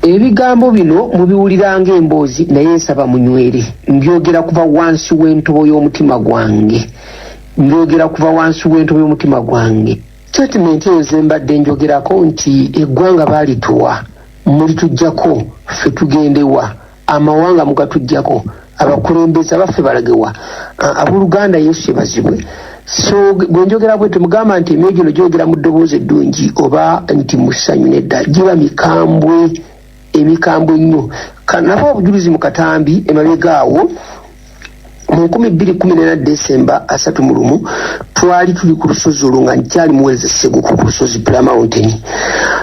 Ebigambo bino mubiwulira ng'emboozi, naye nsaba munywere. Mbyogera kuva wansi w'entobo y'omutima gwange, mbyogera kuva wansi w'entobo y'omutima gwange. Statement eyo ze mbadde njogerako nti eggwanga baalituwa, mulituggyako, ffe tugendewa? Amawanga mugatuggyako, abakulembeze abaffe balagewa? Abooluganda, Yesu yebazibwe. So bwe njogera bwe temugamba nti emyoyo gino gyogera mu ddoboozi eddungi oba nti mu ssanyu, nedda, giba mikambwe, emikambwe nnyo. Nabo obujulizi mu katambi emabega awo mu 2014 Desemba 31, twali tuli ku lusozi olwo nga nkyali muweereza Seguku ku lusozi Prayer Mountain,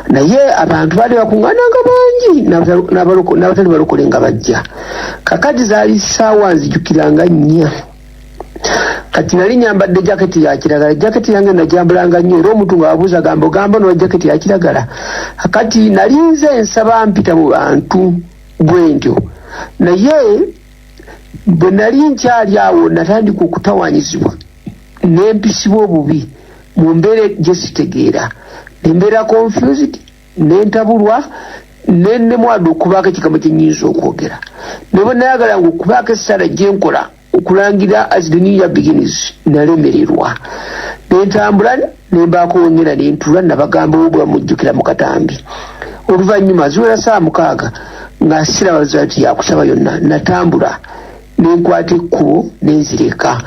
naye abantu baali bakuŋŋaananga bangi n'abatali balokole nga bajja. Kakati zaali ssaawa nzijukiranga 4. Kati nali nyambadde jaketi ya kiragala. Jaketi yange najambulanga nnyo, era omuntu nga wabuuza gamba ogamba nowa jaketi ya kiragala. Kati nali nze nsaba mpita mu bantu bwe ntyo, naye bwe nali nkyali awo natandika okutawanyizibwa nempisibwa obubi mu mbeera gye sitegeera, nembeera confused, nentabulwa, nenemwada okubaako ekigambo kye nyinza okwogera. Ne bwe nayagalanga okubaako essala gyenkola okulangira as the new year begins, nalemererwa. Nentambula nembaako wengenda nentula, nabagamba obwa mujjukira mu katambi. Oluvannyuma ziwera saa 6 nga siraba result yakusaba yonna. Natambula nenkwata ekkubo nenzireka.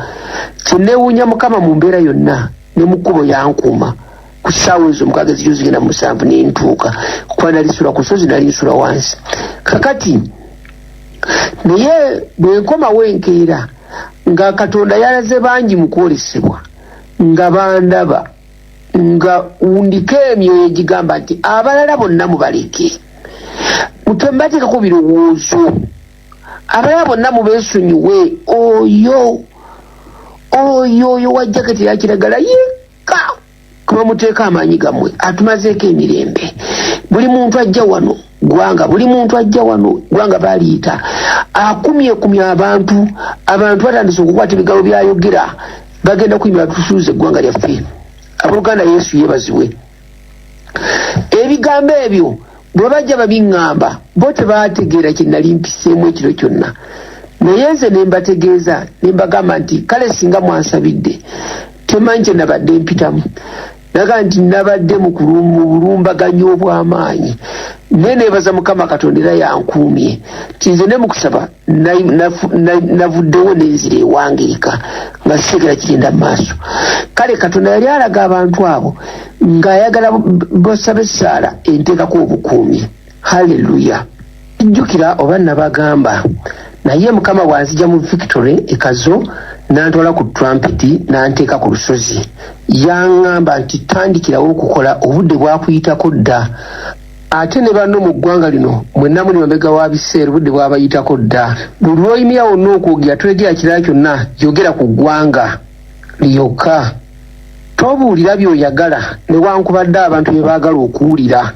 Kyenewuunya, Mukama mu mbeera yonna ne mu kkubo yankuuma. Ku ssaawa ezo 6 ezijo zigenda mu 7 nentuuka, kuba nali nsula ku lusozi, nali nsula wansi. Kakati naye bwe nkomawo enkeera nga Katonda yalaze bangi mu kwolesebwa nga bandaba nga ndiko emyoyo egigamba nti abalala bonna mubaleke, mutembateekako birowoozo, abalala bonna mubeesonyiwe, oyo wa jaketi ya kiragala yekka kuba muteeka amaanyi gammwe, atumazeeko emirembe. Buli muntu ajja wano gwanga, buli muntu ajja wano gwanga baliyita akumyekumya abantu. Abantu batandise okukwata ebigambo byayogera, bagenda kuyimira tusuuza eggwanga lyaffe. Abooluganda, Yesu yeebazibwe. Ebigambo ebyo bwe bajja babiŋŋamba, bo tebategeera kye nali mpiseemu ekiro kyonna, naye nze ne mbategeeza ne mbagamba nti kale singa mwansabidde, temanyi kye nabadde mpitamu. Naga nti nabadde mu bulumbaganyi obw'amaanyi, naye neebaza Mukama Katonda era yankuumye nti nze ne mu kusaba navuddewo nenzira ewange eka nga sitegera kigenda mu maaso. Kale Katonda yali alaga abantu abo ng'ayagala basabe essaala enteekako obukuumi. Halleluya! Jjukira oba nabagamba, naye Mukama bw'anzija mu Victory ekazo n'antwala ku Trumpet n'anteeka ku lusozi, yaŋŋamba nti tandikirawo okukola, obudde bwakuyitako dda. Ate ne banno mu ggwanga lino mwenna muli mabega wa biseera, obudde bwabayitako dda. Buli lw'oyimirira wonna okwogera, toyogera kirala kyonna, yogera ku ggwanga lyokka. Tobuulira by'oyagala newankubadde abantu bye baagala okuwulira,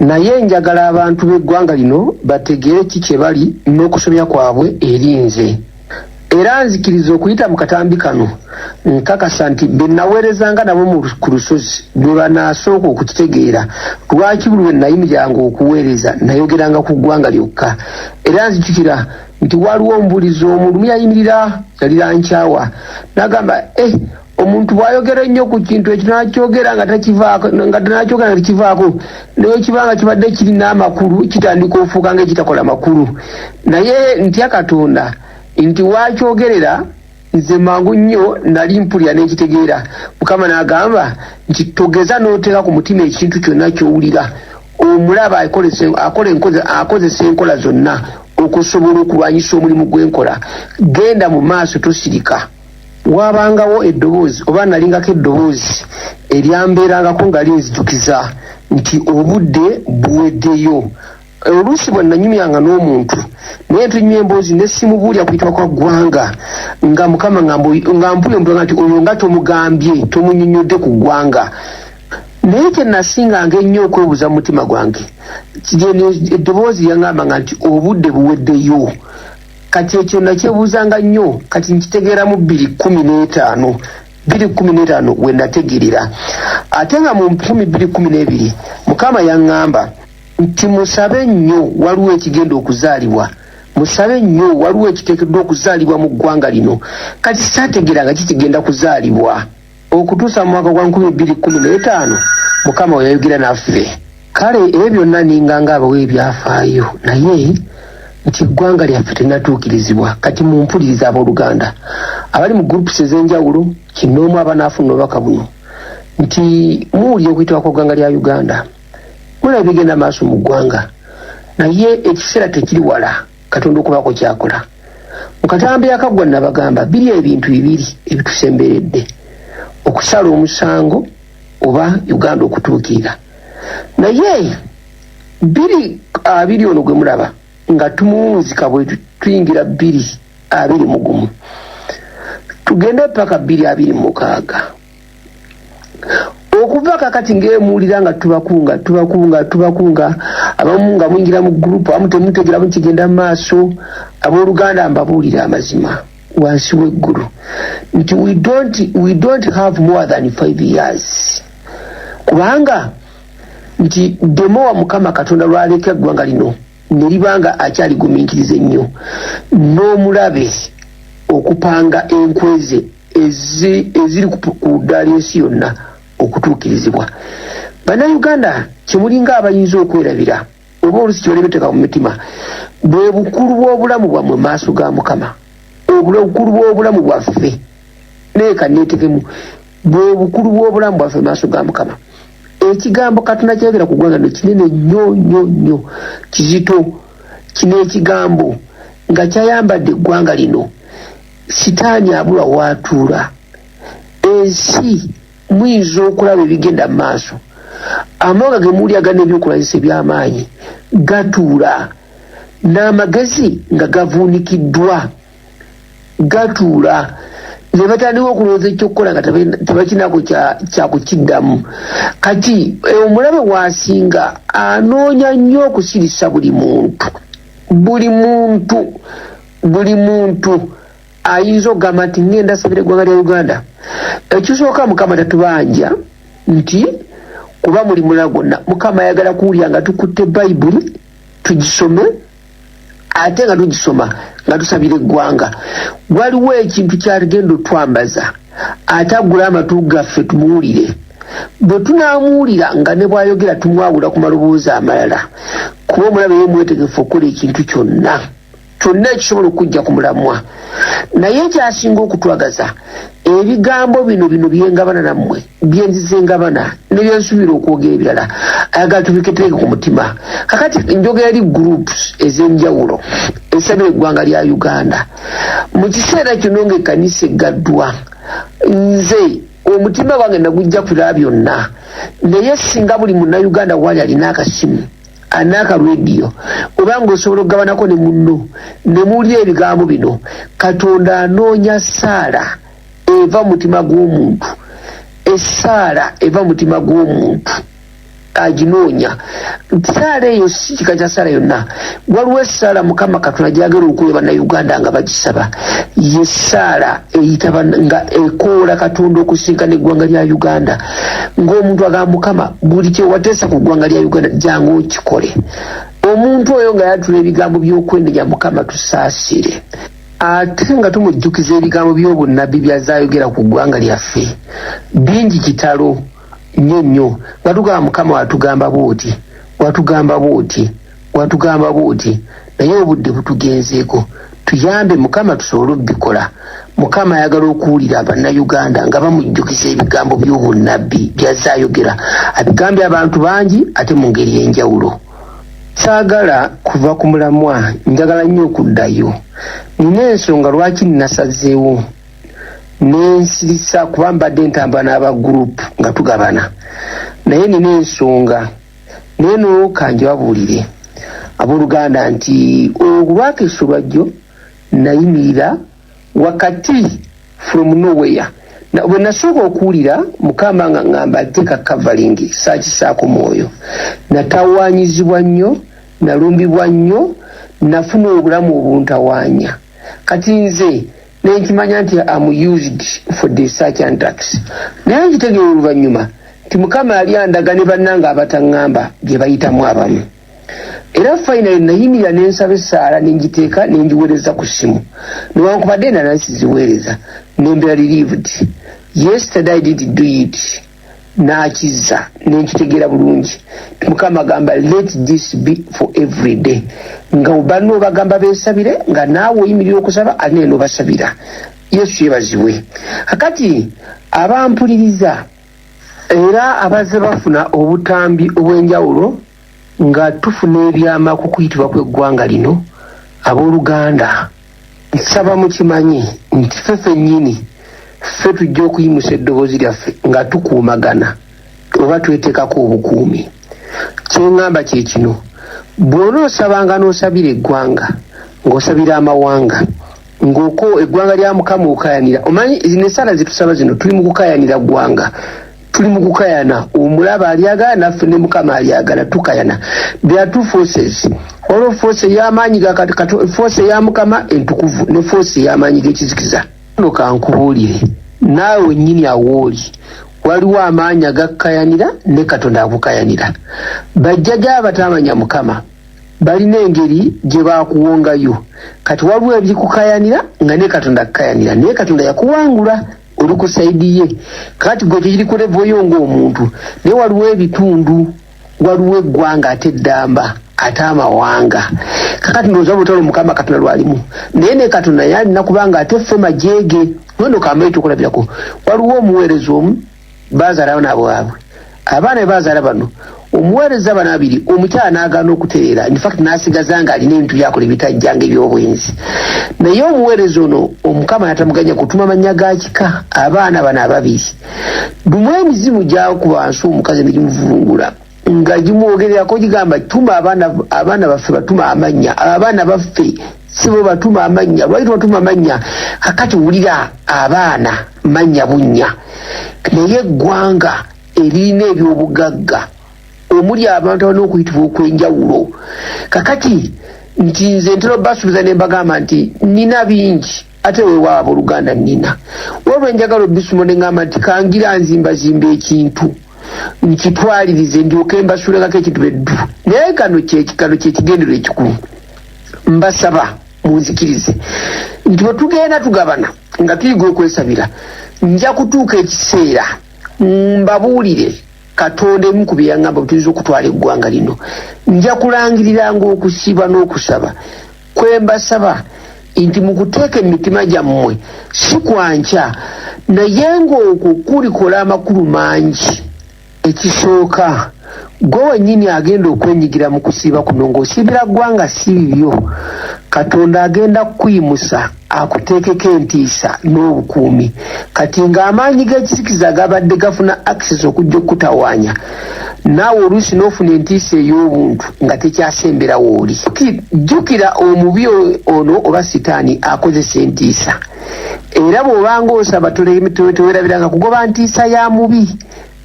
naye njagala abantu b'eggwanga lino bategeere ki kye bali n'okusobya kwabwe eri nze. Era nzikiriza okuyita mu katambi kano nkakasa nti be naweerezanga nabo ku lusozi bwe banaasooka okukitegeera lwaki buli lwe nayimiriranga okuweereza nayogeranga ku ggwanga lyokka. Era nzijukira nti waliwo omubuulizi omu lumu yayimirira yalira nkyawa n'agamba, omuntu bw'ayogera ennyo ku kintu ekyo n'akyogera nga takivaako, nga n'akyogera nga tekivaako, naye kiba nga kibadde kirina amakulu kitandika ofuuka ng'ekitakola makulu. Naye ntya Katonda nti waakyogerera nze mangu nnyo nali mpulira n'ekitegeera. Mukama n'agamba nti togeza n'oteeka ku mutima ekintu kyonna ky'owulira. Omulaba akozesa enkola zonna okusobola okulwanyisa omulimu gw'enkola. Genda mu maaso, tosirika. Wabangawo eddoboozi oba nalingako eddoboozi eryambeerangako nga linzijukiza nti obudde buweddeyo. Oluusi bwe nanyumyanga n'omuntu naye tunyumya emboozi ne simubuulira kuyitibwa kwa ggwanga, nga Mukama nga mpulira omuntu nti oyo nga tomugambye, tomunnyonnyodde ku ggwanga. Naye kye nasinganga ennyo okwebuuza mu mutima gwange, eddoboozi lyaŋŋambanga nti obudde buweddeyo. Kati ekyo nakyebuuzanga nnyo, kati nkitegeera mu 2015, 2015 we nategeerera. Ate nga mu 2012 Mukama yaŋŋamba Nti musabe nnyo, waliwo ekigenda okuzaalibwa. Musabe nnyo, waliwo ekiteekeddwa okuzaalibwa mu ggwanga lino. Kati saategeera nga kikigenda kuzaalibwa okutuusa mu mwaka gwa 2015 Mukama we yayogera naffe. Kale ebyo byonna ninga nga abawa ebyafaayo, naye nti eggwanga lyaffe terinatuukirizibwa. Kati mumpuliriza, abooluganda abali mu groups ez'enjawulo, kinoomu abanaafuna obubaka buno, nti muwulira okuyitibwa kw'eggwanga lya Uganda, mulaba ebigenda maaso mu ggwanga, naye ekiseera tekiri wala Katonda okubaako kyakola. Mu katambi akaggwa nabagamba biri ebintu bibiri ebitusemberedde: okusala omusango oba Uganda okutuukirira. Naye 2020 ono gwe mulaba nga tumuwunzika bwe tuyingira 2021, tugende paka 2026. Okuva kakati ng'emuwulira nga tubakunga, tubakunga, tubakunga, abamu nga muyingira mu gurupu, abamu temutegera mukigenda mu maaso. Abooluganda, mbabuulira amazima wansi w'eggulu nti we don't have more than 5 years, kubanga nti demowa Mukama Katonda lwaleka eggwanga lino ne libanga akyaligumiikiriza ennyo n'omulabe okupanga enkweze eziri ku ddaala ensi yonna okutuukirizibwa. Bannayuganda, kyemulinga abayinza okwerabira oba olusi kyebalebeteka mu mitima, bwe bukulu bw'obulamu bwammwe mu maaso ga Mukama. Obukulu bw'obulamu bwaffe, naye kaneetekemu, bwe bukulu bw'obulamu bwaffe mu maaso ga Mukama. Ekigambo Katonda kyayogera ku ggwanga lino kinene nnyo nnyo nnyo, kizito. Kino ekigambo nga kyayambadde eggwanga lino, Sitaani abulwa waatuula. Ensi muyinza okulaba ebigenda mu maaso, amawanga ge muwulira gana ebyokulwanyisa eby'amaanyi gatuula n'amagezi nga gavuunikiddwa, gatuula ne batandika okulowooza ekyokukola nga tebakinako kyakukiddamu. Kati omulabe waasinga anoonya nnyo okusirisa buli muntu, buli muntu, buli muntu ayinza okugamba nti ngenda sabira eggwanga lya Uganda. Ekisooka, Mukama tatubanja nti kuba muli mulala gwonna. Mukama ayagala kuwulira nga tukutte Bayibuli tugisome, ate nga tugisoma nga tusabira eggwanga. Waliwo ekintu kyagenda otwambaza, ate agula amatu gaffe tumuwulire. Bwe tunaamuwulira nga ne bw'ayogera tumwawula ku maloboozi amalala, kuba omulabe ye mwetegefu okukola ekintu kyonna kyonna ekisobola okujja ku mulamwa. Naye ekyasinga okutwagaza ebigambo bino, bino byengabana nammwe, byenzize ngabana nebyensuubira okwogera ebirala, ayagala tubiketeeke ku mutima. Kakati njogera eri groups ez'enjawulo esabira eggwanga lya Uganda mu kiseera kino ng'ekkanisa eggaddwa. Nze omutima gwange nagujja kulaba byonna, naye singa buli Munnayuganda wali alina akasimu, alina rediyo, oba ng'osobola okugabanako ne munno ne muwulira ebigambo bino. Katonda anoonya saala eva mu mutima gw'omuntu. Essaala eva mu mutima gw'omuntu aginoonya. Saala eyo si kika kya saala yonna. Waliwo essaala Mukama Katonda gyagala okuwa Bannayuganda nga bagisaba, ye saala eyita nga ekoola Katonda okusinkana eggwanga lya Uganda, ng'omuntu agamba, "Mukama, buli kyewateesa ku ggwanga lya Uganda jangu okikole." Omuntu oyo nga yatula ebigambo by'okwenenya, "Mukama, tusaasire," ate nga tumujjukiza ebigambo by'obunnabbi byazayogera ku ggwanga lyaffe bingi kitalo nnyo nnyo, nga tugamba, "Mukama, watugamba bwoti, watugamba bwoti, watugamba bwoti, naye obudde butugenzeeko. Tuyambe, Mukama, tusobole obikola." Mukama ayagala okuwulira Bannayuganda nga bamujjukiza ebigambo by'obunnabbi byazayogera, abigambye abantu bangi ate mu ngeri y'enjawulo. Saagala kuva ku mulamwa, njagala nnyo okuddayo. Nina ensonga lwaki nasazeewo nensirisa, kuba mbadde ntambula n'aba gurupu nga tugabana, naye nina ensonga. Naye no kanje babuulire, abooluganda, nti olwakeeso lwajjo nayimirira wakati from nowhere. Bwe nasooka okuwulira Mukama nga ŋŋamba teeka covering, saakisaako mwoyo. Natawaanyizibwa nnyo, nalumbibwa nnyo, nafuna obulamu obuntawaanya. Kati nze nenkimanya nti am used for the such attacks, naye nkitegeera oluvannyuma nti Mukama yali andaga ne bannange abataŋŋamba bye bayitamu abamu. Era finally nayimirira ne nsaba essaala, ne ngiteeka ne ngiweereza ku ssimu, newankubadde endala nsiziweereza, nembeera relieved. Yesterday I didn't do it, n'akizza nenkitegeera bulungi. Mukama agamba, "Let this be for every day," nga banno obagamba beesabire, nga naawe oyimirira okusaba ate naye n'obasabira. Yesu yebazibwe. Kakati abampuliriza era abazze bafuna obutambi obw'enjawulo nga tufuna ebyama ku kuyitibwa kw'eggwanga lino, abooluganda, nsaba mukimanyi nti ffe ffennyini ffe tujja okuyimusa eddoboozi lyaffe nga tukuumagana oba tweteekako obukuumi. Kyeŋŋamba kye kino: bw'onoosabanga n'osabira eggwanga, ng'osabira amawanga, ng'oko eggwanga lya Mukama okayanira, omanyi zino esaala zetusaba zino, tuli mu kukayanira ggwanga, tuli mu kukayana. Omulaba alyagala, naffe ne Mukama alyagala, tukayana. There are two forces. Waliwo force ey'amaanyi ga force eya Mukama entukuvu ne force ey'amaanyi g'ekizikiza. No kankubuulire, naawe wennyini awooli waliwo amaanyi agakkayanira ne Katonda akukayanira. Bajjajja abatamanya Mukama balina engeri gye bakuwongayo. Kati waliwo ebikukayanira nga ne Katonda akukayanira, naye Katonda yakuwangula, oli ku side ye. Kati gwe tekiri ku level yo ng'omuntu, naye waliwo ebitundu, waliwo eggwanga ate eddamba ate amawanga. Kakati ndowooza obutalo Mukama Katonda lwalimu, naye ne Katonda yalina, kubanga ate ffe majeege. Weno kambayo ekyokulabirako: waliwo omuweereza omu, bazaala abaana bwabwe. Abaana be bazaala bano, omuweereza bano abiri, omukyala n'agaana okutereera, infact n'asigaza nga alina ebintu byakola ebitajjanga ebyobwenzi. Naye omuweereza ono Omukama natamuganya kutuma mannya ga kika abaana bano ababiri. Lumu emizimu gyakuba nsi omukazi negimuvungula nga gimwogererako, gigamba, "Tuma abaana, abaana baffe batuma amannya, abaana baffe sibo batuma amannya, lwaki tubatuma amannya?" Kakati wulira, abaana mannya bunnya, naye eggwanga eririna ebyobugagga omuli abantu abalina okuyitibwa okw'enjawulo. Kakati nti nze ntera obasuubiza ne mbagamba nti nina bingi, ate weewaaba oluganda nina waliwo enjagala obisuma, ne ŋŋamba nti kangira nzimbazimba ekintu nkitwalirize, ndyoke mbasulengako ekintu beddu. Naye kano kyekigendero ekikulu. Mbasaba munzikirize nti bwe tugenda tugabana nga tuyiga okwesabira, nja kutuuka ekiseera mbabuulire Katonda emu ku byeyaŋŋamba bwe tuyinza okutwala eggwanga lino. Nja kulangiriranga okusiiba n'okusaba kwe mbasaba nti mukuteeka emitima gyammwe, si kwankya, naye ng'okwo kulikola amakulu mangi. Ekisooka, gwe wennyini agenda okwenyigira mu kusiiba kuno ng'osiibira ggwanga si bibyo, Katonda agenda kukuyimusa akuteekeko entiisa n'obukuumi. Kati ng'amaanyi g'ekizikiza gabadde gafuna access okujja okukutawaanya, naawe oluusi n'ofuna entiisa ey'obuntu nga tekyasemberawo oli. Jjukira, omubi ono oba Sitaani akozesa entiisa, era bw'obanga osaba tewerabiranga kugoba ntiisa ya mubi.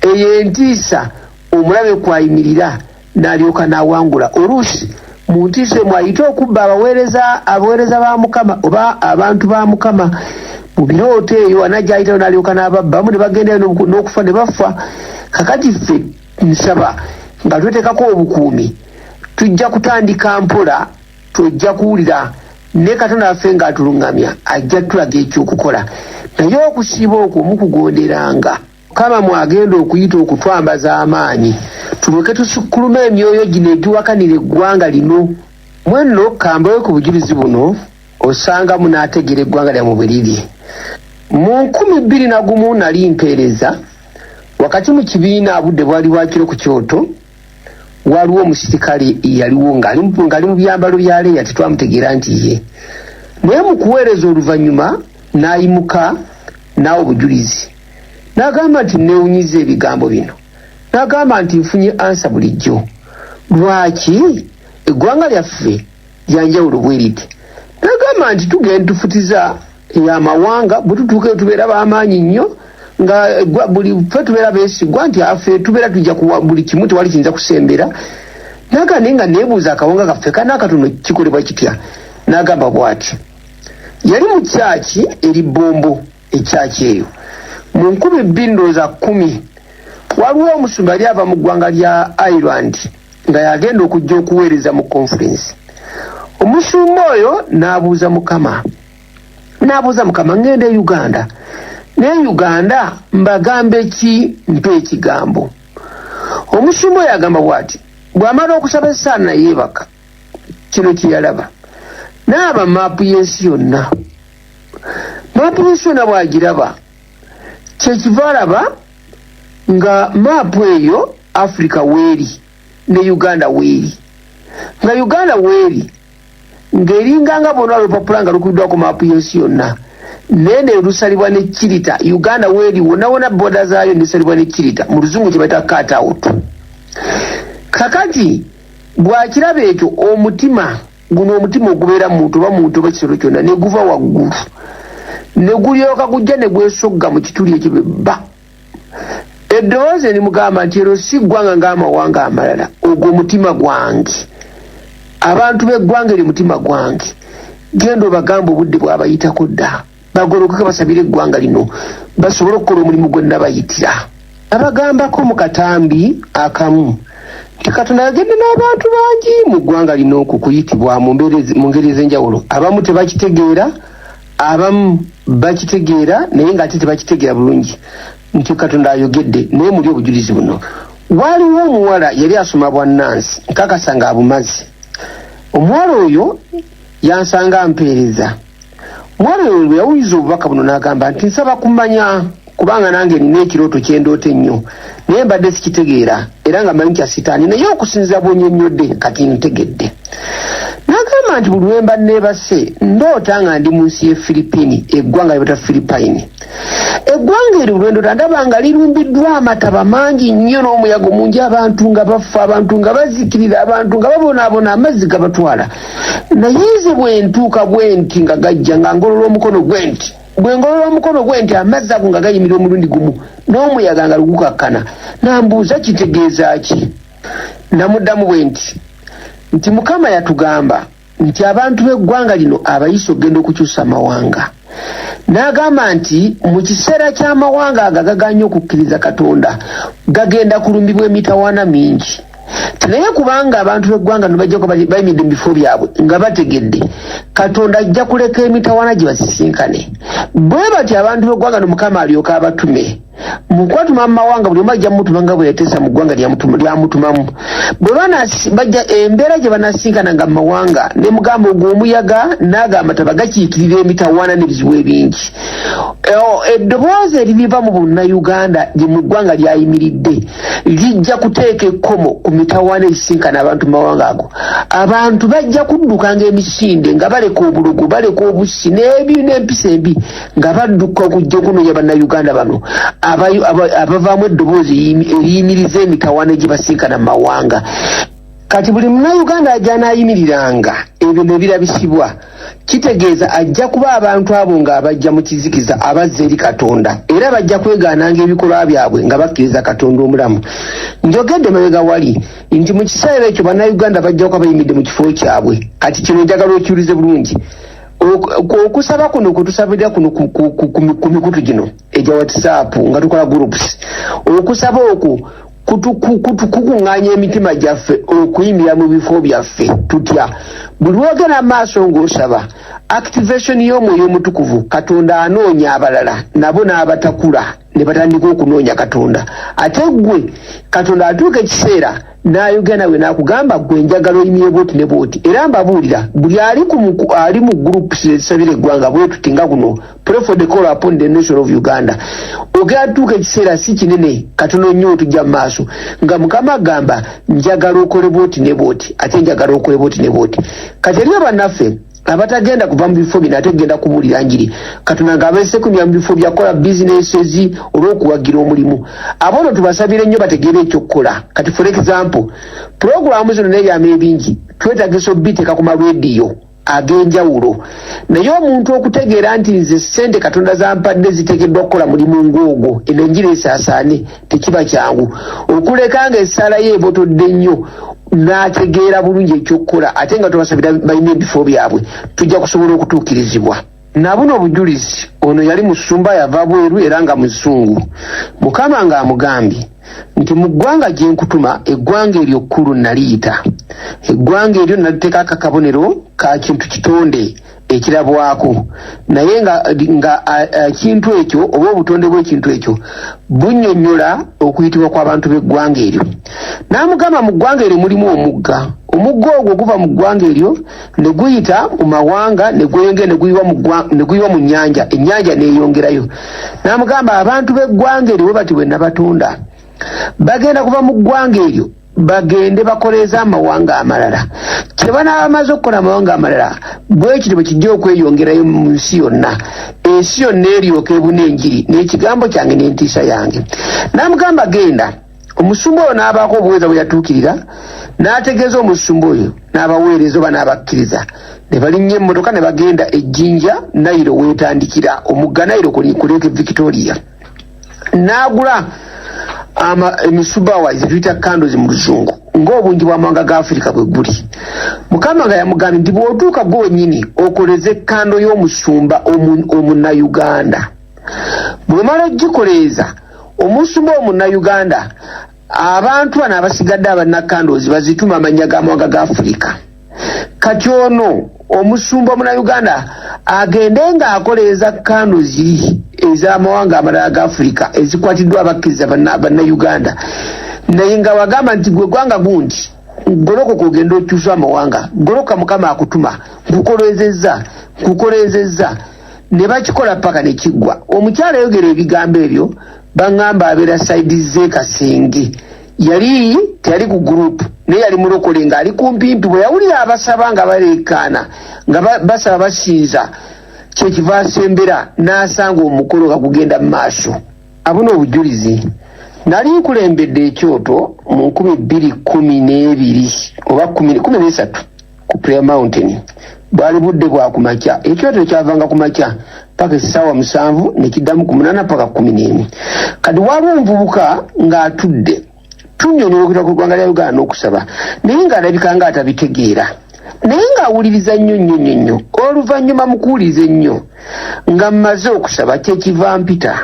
Eyo entiisa omulabe kwayimirira n'alyoka n'awangula. Oluusi mu ntiisa emu ayite okubba abaweereza ba Mukama oba abantu ba Mukama mu birooto eyo, anajja ayitayo n'alyoka n'ababbamu ne bagendayo n'okufa ne bafa. Kakati ffe nsaba nga tweteekako obukuumi, tujja kutandika mpola, tujja kuwulira ne Katonda waffe ng'atuluŋŋamya, ajja tulaga ekyokukola. Naye okusiiba okwo mukugonderanga, Mukama mwagenda okuyita okutwambaza amaanyi, tulyoke tusukkulume emyoyo gino egiwakanira eggwanga lino. Mwenno kambawe ku bujulizi buno, osanga munaategeera eggwanga lyammwe bwe liri. Mu 2001 nali mpeereza wakati mu kibiina, budde bwali bwakiro, ku kyoto waliwo omusirikale yaliwo ng'ali mu byambalo bya leeya, tetwamutegeera nti ye. Naye mu kuweereza oluvannyuma n'ayimuka n'awa obujulizi, n'agamba nti, "Neewunyiza ebigambo bino." N'agamba nti, "Nfunye answer bulijjo, lwaki eggwanga lyaffe lyanjawulo bwe riti?" N'agamba nti, "Tugenda tufutiza amawanga, bwe tutuuka tubeera b'amaanyi nnyo, nga buli ffe tubeera beesigwa nti afe tubeera tujja kuwa buli kimu, tewali kiyinza kusembera." N'agamba, "Naye nga neebuuza akawanga kaffe kana akatono kikolebwa kitya?" N'agamba bw'ati, yali mu kyaki eri Bombo, ekyaki eyo mu 2010, waliwo omusumba yali ava mu ggwanga lya Ireland. Nga yagenda okujja okuweereza mu conference. Omusumba oyo n'abuuza Mukama, n'abuuza Mukama, "Ngenda e Uganda, naye Uganda mbagambe ki? Mpa ekigambo." Omusumba oyo agamba bw'ati, bw'amala okusaba essaala nayeebaka, kino kye yalaba: naaba maapu y'ensi yonna. Maapu y'ensi yonna bw'agiraba, kyekiva alaba nga maapu eyo Africa weeri ne Uganda weeri, nga Uganda weeri ng'eringanga bwona olupapula nga lukubiddwako maapu y'ensi yonna, naye ne lusalibwa ne kirita. Uganda weeri wonna wonna, border zaayo nesalibwa ne kirita, mu Luzungu kye bayita cut out. Kakati bw'akiraba ekyo, omutima guno, omutima ogubeera muntu oba muntu oba ekisolo kyonna, ne guva waggulu ne gulyoka gujja ne gwesogga mu kituli ekyo. Bebba eddoboozi erimugamba nti, "Ero si ggwanga ng'amawanga amalala, ogwo omutima gwange, abantu b'eggwanga eri mutima gwange. Genda obagamba obudde bwabayitako dda, bagolokeke basabire eggwanga lino basobole okukola omulimu gwe nabayitira." Abagambako mu katambi akamu nti Katonda yagende n'abantu bangi mu ggwanga lino ku kuyitibwa mu ngeri ez'enjawulo. Abamu tebakitegeera, abamu bakitegeera, naye ng'ate tebakitegeera bulungi nti Katonda ayogedde. Naye muli obujulizi buno: waaliwo omuwala yali asoma bwannansi, nkakasa ng'abumaze. Omuwala oyo yansanga mpeereza. Omuwala oyo bwe yawuliriza obubaka buno n'agamba nti, "Nsaba kumanya, kubanga nange nina ekirooto kyendoota ennyo, naye mbadde sikitegeera era nga manyi kya sitaani, naye okusinziira bw'onyonnyodde kati ntegedde." N'agamba nti, "Buli lwemba neebase ndoota nga ndi mu nsi y'e Filipini, eggwanga lyebata Filipayini. Eggwanga eryo lwendoota ndaba nga lirumbiddwa amataba mangi nnyo n'omuyaga mungi, abantu nga bafa, abantu nga bazikirira, abantu nga babonaabona, amazzi gabatwala. Naye nze bwe ntuuka bwe nti nga gajja, nga ngolola omukono gwe nti, bwe ngolola omukono gwe nti, amazzi ago nga gayimirira omulundi gumu n'omuyaga nga lugukakkana." Nambuuza, "Kitegeeza ki?" Namuddamu bwe nti Mukama yatugamba nti abantu b'eggwanga lino abayise okugenda okukyusa amawanga. N'agamba nti mu kiseera ky'amawanga ago agaganye okukkiriza Katonda gagenda kulumbibwa emitawaana mingi. Naye kubanga abantu b'eggwanga no bajjako bayimiridde mu bifo byabwe nga bategedde, Katonda ajja kuleka emitawaana gye basisinkane. Bwe batyo abantu b'eggwanga no Mukama alyoka abatume. Mu kubatuma mu mawanga, buli omu ajja mutuma nga bwe yateesa mu ggwanga lyamutumamu. Bwe bajja, embeera gye banasinkana nga mu mawanga, ne mugamba ogwo omuyaga n'ago amataba gakiikirira emitawaana n'ebizibu ebingi. Eddoboozi eririva mu Bunnayuganda gye mu ggwanga lyayimiridde lijja kuteeka ekkomo ku mitawaana egisinkana abantu mu mawanga ago. Abantu bajja kuddukanga emisinde nga baleka obulogo, baleka obussi n'ebi n'empisa embi, nga badduka okujja okunoonya Bannayuganda bano abavaamu eddoboozi eriyimiriza emitawaana egibasinkana mu mawanga. Kati buli Munnayuganda ajja anaayimiriranga ebyo ne birabisibwa, kitegeeza ajja kuba abantu abo ng'abajja mu kizikiza abazza eri Katonda, era bajja kwegaananga ebikolwa byabwe nga bakkiriza Katonda omulamu. Njogedde mabega wali nti mu kiseera ekyo Bannayuganda bajja kuba bayimiridde mu kifo kyabwe. Kati kino njagala okiwulize bulungi. Okusaba kuno kwetusabira kuno ku mikutu gino egya WhatsApp nga tukola groups, okusaba okwo kukuŋŋaanya emitima gyaffe okuyimirira mu bifo byaffe. Tutya? Buli lwogenda maaso ng'osaba, activation y'Omwoyo Omutukuvu, Katonda anoonya abalala nabo n'abatakula ne batandika okunoonya Katonda. Ate ggwe Katonda atuuka ekiseera n'ayogera nawe n'akugamba, "Gwe njagala oyimire bwoti ne bwoti." Era mbabuulira, buli ali mu groups ezisabira eggwanga bwe tuti nga guno, Pray for the Call upon the Nation of Uganda, ogenda tuuka ekiseera si kinene, katono nnyo, otujja mu maaso nga Mukama agamba, "Njagala okole bwoti ne bwoti, ate njagala okole bwoti ne bwoti." Kati eriyo bannaffe abatagenda kuva mu bifo bino ate genda kubuulira njiri. Katonda ng'abeese kumya mu bifo byakola businesses olw'okuwagira omulimu, abo no tubasabire nnyo bategeere ekyokukola. Kati for example, puroguramu zino n'ebyama ebingi twetagisa obiteeka ku marediyo ag'enjawulo, naye omuntu okutegeera nti nze ssente Katonda zampadde ziteekeddwa kukola mulimu ng'ogwo, eno enjiri esaasaane, tekiba kyangu. Okuleka nga essaala ye ebotodde nnyo n'ategeera bulungi ekyokukola, ate nga tubasabira balina ebifo byabwe, tujja kusobola okutuukirizibwa. Nabuno obujulizi: ono yali musumba, yava bweru era nga muzungu. Mukama ng'amugambye Nti mu ggwanga gye nkutuma, eggwanga eryo kkulu naliyita, eggwanga eryo naliteekako akabonero ka kintu kitonde ekirabwako, naye nga nga ekintu ekyo oba obutonde bw'ekintu ekyo bunnyonnyola okuyitibwa kw'abantu b'eggwanga eryo. N'amugamba mu ggwanga eryo mulimu omugga, omugga ogwo guva mu ggwanga eryo ne guyita mu mawanga ne gweyongera ne guyiwa mu nnyanja, ennyanja n'eyongerayo. N'amugamba abantu b'eggwanga eryo bwe bati bwe nabatonda, bagenda kuva mu ggwanga eryo bagende bakoleeze amawanga amalala. Kye banaaba bamaze okukola amawanga amalala, bwe kityo bwe kijja okweyongerayo mu nsi yonna, ensi yonna eryoka ebuna enjiri n'ekigambo kyange n'entiisa yange. N'amugamba genda. Omusumba oyo n'abaako obuweereza bwe yatuukirira, n'ategeeza omusumba oyo n'abaweereza oba n'abakkiriza, ne balinnya emmotoka ne bagenda e Jinja, Nayiro weetandikira, omugga Nayiro ku Lake Victoria. N'agula emisubawa zetuyita candles mu luzungu, ng'obungi bw'amawanga ga Afirika bwe guli. Mukama nga yamugambye nti bw'otuuka gwe wennyini okoleze candle y'omusumba omunnayuganda. Bw'omala ogikoleeza omusumba omunnayuganda, abantu bano abasigadde abalina candles bazituma amannya g'amawanga ga Afirika. Kati ono omusumba omunnayuganda agende ng'akoleeza candle ziri ez'amawanga amalala ga Afirika ezikwatiddwa abakkiriza bannayuganda, naye nga wagamba nti gwe gwanga gundi golokoka ogenda okyusa amawanga, goloka Mukama akutuma, nkukolezezza, nkukolezezza. Ne bakikola paka ne kiggwa. Omukyala ayogera ebigambo ebyo baŋŋamba abeera side z'e Kasenge, yali teyali ku group naye yali mulokole ng'ali kumpimpi. Bwe yawulira abasaba nga baleekaana nga basaba basinza, kyekiva asembera n'asanga omukolo nga gugenda mu maaso. Abuna obujulizi, nali nkulembedde ekyoto mu 2012 oba 13 ku Prayer Mountain. Bwali budde bwa kumakya, ekyoto kyavanga ku makya paka essaawa 7 nekiddamu ku 8 paka 11. Kati waliwo omuvubuka ng'atudde tunnyonnyola okuyita ku ggwanga lya Uganda n'okusaba, naye ng'alabika nga atabitegeera, naye ng'awuliriza nnyo nnyo nnyo nnyo. Oluvannyuma mu kuwuliriza ennyo nga mmaze okusaba, kyekiva mpita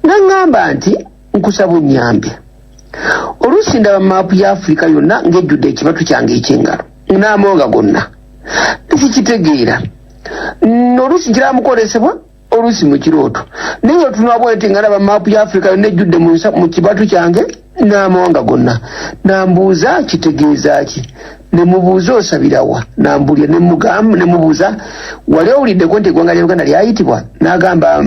naŋŋamba nti nkusaba onnyambe, oluusi ndaba maapu ya Afirika yonna ng'ejjudde ekibatu kyange eky'engalo n'amawanga gonna, sikitegeera. Oluusi nkiraba mukwolesebwa, oluusi mu kirooto, naye otunula bwenti nga ndaba maapu ya Afirika yonna ejjudde mu kibatu kyange n'amawanga gonna. Nambuuza kitegeeza ki? Ne mubuuza osabirawa? Nambulya ne mubuuza wali owuliddeko nti eggwanga lya Uganda lyayitibwa? N'agamba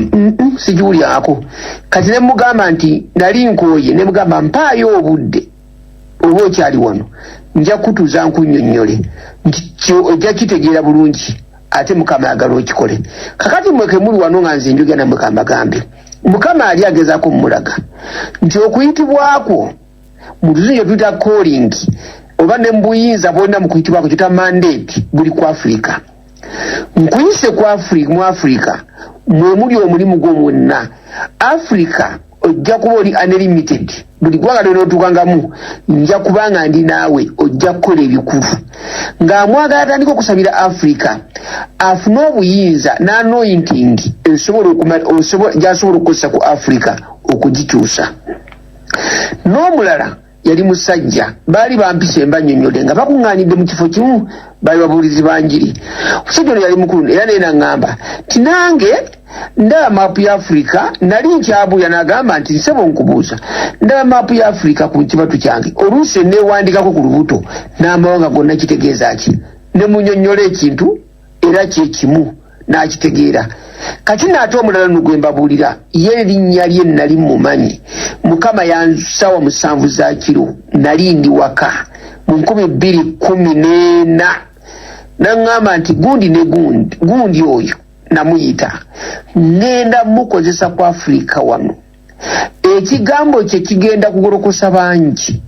sigiwulyako. Kati ne mugamba nti nali nkooye, ne mugamba mpaayo obudde oba okyali wano nja kutuuza nkunnyonnyole nti ojja kitegeera bulungi, ate Mukama ayagala okikole. Kakati mweke muli wano nga nze njogera nammwe, kambagambe Mukama ali agezaako mumulaga nti okuyitibwakwo mu luzungu tuyita calling, oba ne mubuyinza bwonna mu kuyitibwako kyota mandate, buli ku Afirika. Nkuyise ku Afirika, mu Afirika mwe muli omulimu gwo mwonna. Afirika ojja kuba oli unlimited, buli ggwanga lyonootuukangamu nja kubanga ndi naawe, ojja kukola ebikulu. Ng'amwagala atandika okusabira Afirika afune obuyinza n'anointing gy'asobola okukozesa ku Afirika okugikyusa. N'omulala yali musajja, baali bampisa embanyonyole nga bakuŋŋaanidde mu kifo kimu, baali babuulizi ba njiri. Omusajja ono yali mukulu era naye naŋŋamba nti nange ndaba maapu ya Afirika. Nali nkyabuuya, n'agamba nti nsebo nkubuuza, ndaba maapu ya Afirika ku kibatu kyange, oluusi eneewandikako ku lubuto n'amawanga gonna, kitegeeza ki? Ne munyonnyola ekintu era kyekimu n'akitegeera. Kati naate omulala no gwe mbabuulira, ye erinnya lye nali mumanyi. Mukama yansawa 7 za kiro, nali ndi waka mu 2014, naŋŋamba nti gundi ne gundi, gundi oyo namuyita, ŋŋenda mukozesa ku Afirika wano, ekigambo kye kigenda kugolokosa bangi,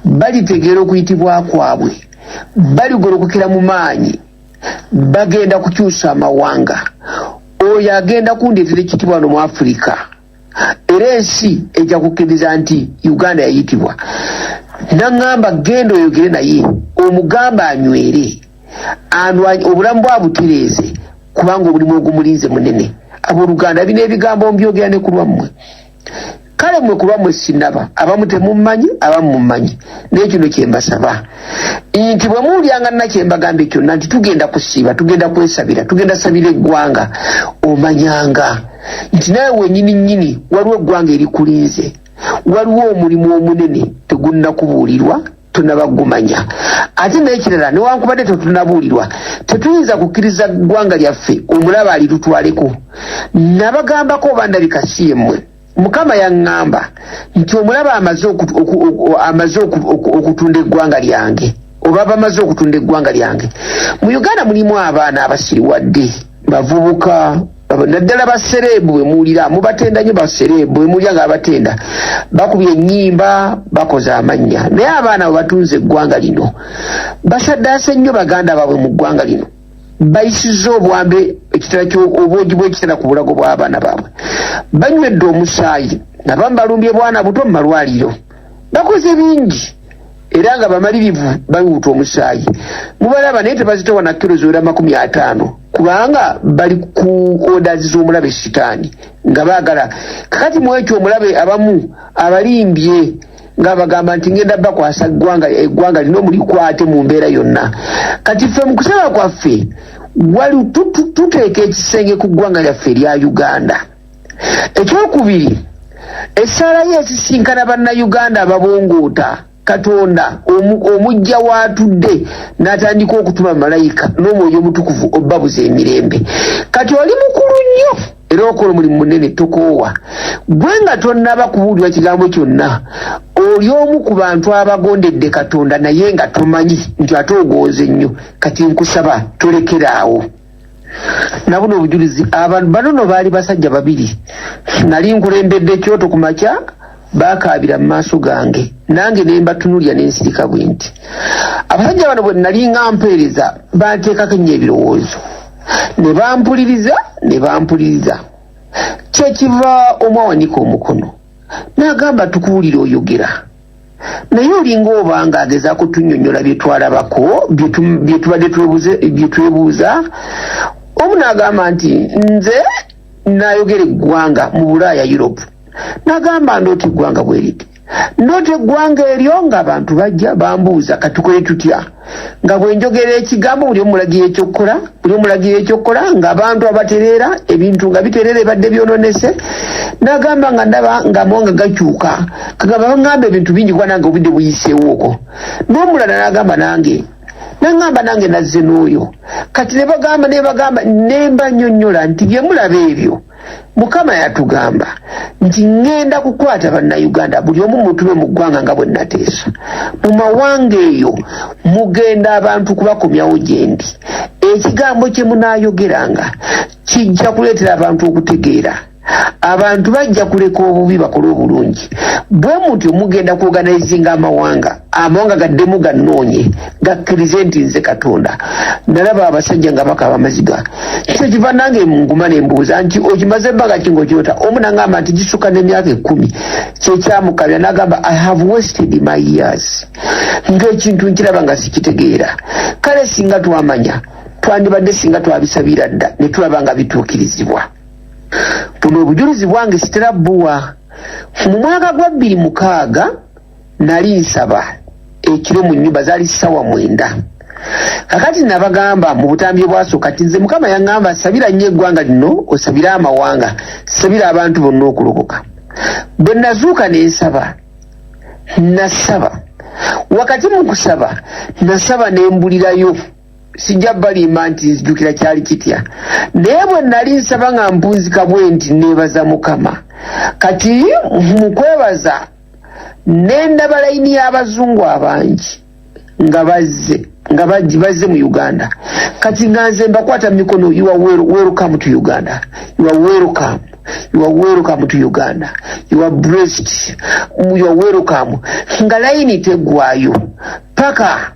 balitegeera okuyitibwa kwabwe, baligolokokera mu maanyi, bagenda kukyusa amawanga. Oyo agenda kundeetera ekitiibwa wano mu Afirika, era ensi ejja kukkiriza nti Uganda yayitibwa. Naŋŋamba genda oyogere naye omugamba anywere obulamu bwabutereeze, kubanga omulimu ogumulinze munene. Abooluganda, bino ebigambo mbyogera ne ku lwammwe. Kale mmwe kuba mwe sinaba, abamu temummanyi, abamu mummanyi, naye kino kye mbasaba nti bwe muwulyanga nna kye mbagambye kyonna nti tugenda kusiiba, tugenda kwesabira, tugenda sabira eggwanga, omanyanga nti nawe wenyini nnyini waliwo eggwanga erikulinze, waliwo omulimu omunene tegunnakubuulirwa, tonabagumanya. Ate n'ekirala, newankubadde tetunabuulirwa, tetuyinza kukkiriza ggwanga lyaffe omulaba alitutwaleko. Nabagambako oba ndabika si yemmwe, Mukama yaŋŋamba nti omulaba amaze okutunda eggwanga lyange, oba bamaze okutunda eggwanga lyange. Mu Uganda mulimu abaana abasiriwadde, bavubuka, naddala basereebu. Bwe muwulira mubatenda nnyo basereebu, bwe muwulira nga babatenda, bakubye ennyimba, bakoze amannya, naye abaana bwe batunze eggwanga lino, basaddaase nnyo baganda baabwe mu ggwanga lino, bayisizza obwambe, ekitala, obwogi bw'ekitala ku bulago bw'abaana baabwe, banywedde omusaayi, abamu balumbye bwana buto mu malwaliro, bakoze bingi era nga bamalirivu bawuuta omusaayi. Mubalaba, naye tebazitowa na kiro ziwera 50, kubanga bali ku orders z'omulabe Sitaani nga baagala. Kakati mu ekyo omulabe abamu abalimbye nga bagamba nti ngenda bakwasa eggwanga, eggwanga lino mulikwate mu mbeera yonna. Kati ffe mu kusaba kwaffe wali tuteeka ekisenge ku ggwanga lyaffe erya Uganda. Ekyokubiri, essaala ye esisinkana Bannayuganda ababongoota Katonda omujja waatudde n'atandika okutuma malayika n'Omwoyo Omutukuvu obbabuza emirembe. Kati oli mukulu nnyo era okola omulimu munene, tokoowa. Gwe nga tonnaba kubuulirwa kigambo kyonna, oli omu ku bantu abagondedde Katonda, naye nga tomanyi nti ate ogonze nnyo. Kati nkusaba tolekeraawo. Nabuno obujulizi, abantu bano no baali basajja babiri, nali nkulembedde kyoto ku makya, bakaabira mu maaso gange, nange ne mbatunulya ne nsirika bwe nti. Abasajja bano bwe nali nga mpeereza, banteekako ennyo ebirowoozo, ne bampuliriza, ne bampuliriza. Kyekiva omu awanika omukono n'agamba, "Tukuwulira oyogera, naye olinga obanga agezaako tunnyonnyola bye twalabako, bye tubadde bye twebuuza." Omu n'agamba nti, "Nze n'ayogera eggwanga mu Bulaaya, Europe." N'agamba, "Ndoota eggwanga bwe riti, ndoota eggwanga eryo ng'abantu bajja bambuuza katukole tutya, nga bwe njogera ekigambo buli omulagira ekyokukola, buli omulagira ekyokukola, ng'abantu abatereera, ebintu nga bitereera ebadde byononese." N'agamba nga ndaba ng'amawanga gakyuka, kagamba baŋŋamba ebintu bingi kuba nange obudde buyiseewo okwo. N'omulala n'agamba nange, naŋŋamba nange nazze n'oyo. Kati ne bagamba, ne bagamba, ne mbanyonnyola nti bye mulaba ebyo, Mukama yatugamba nti ŋŋenda kukwata Bannayuganda, buli omu mutume mu ggwanga nga bwe nateesa. Mu mawanga eyo mugenda abantu kubakomyawo gye ndi. Ekigambo kye munaayogeranga kijja kuleetera abantu okutegeera, abantu bajja kuleka obubi bakole obulungi. Bwe mutyo mugenda kuorganizinga amawanga, amawanga gaddemu gannoonye, gakkirize nti nze Katonda. Nalaba abasajja nga bakaaba amaziga. Kyekiva nange nguma ne mbuuza nti, "Okimaze ebbanga ki ng'okirota?" Omu nagamba nti gisukka n'emyaka 10. Kyekyamukabya, nagamba, "I have wasted my years ng'ekintu nkiraba nga sikitegeera." Kale singa twamanya, twandibadde singa twabisabira dda ne tulaba nga bituukirizibwa. Buno obujulizi bwange sitera bbuwa. Mu mwaka gwa 2006 nali nsaba ekiro mu nnyumba, zaali ssaawa 9. Kakati nabagamba mu butambi obwasooka ti nze Mukama yaŋŋamba, "Sabira nnyo eggwanga lino, osabire amawanga, sabira abantu bonna okulokoka." Bwe nazuuka ne nsaba, nasaba, wakati mu kusaba nasaba ne mbulirayo. Sijja balimba nti nzijukira kyali kitya, naye bwe nali nsaba nga mpunzika bwe nti neebaza Mukama. Kati mu kwebaza nendaba layini y'abazungu abangi nga bazze, nga bazze mu Uganda. Kati nga nze mbakwata mu mikono, "You are welcome to Uganda, you are welcome, you are welcome to Uganda, you are blessed, you are welcome." Nga layini teggwayo paka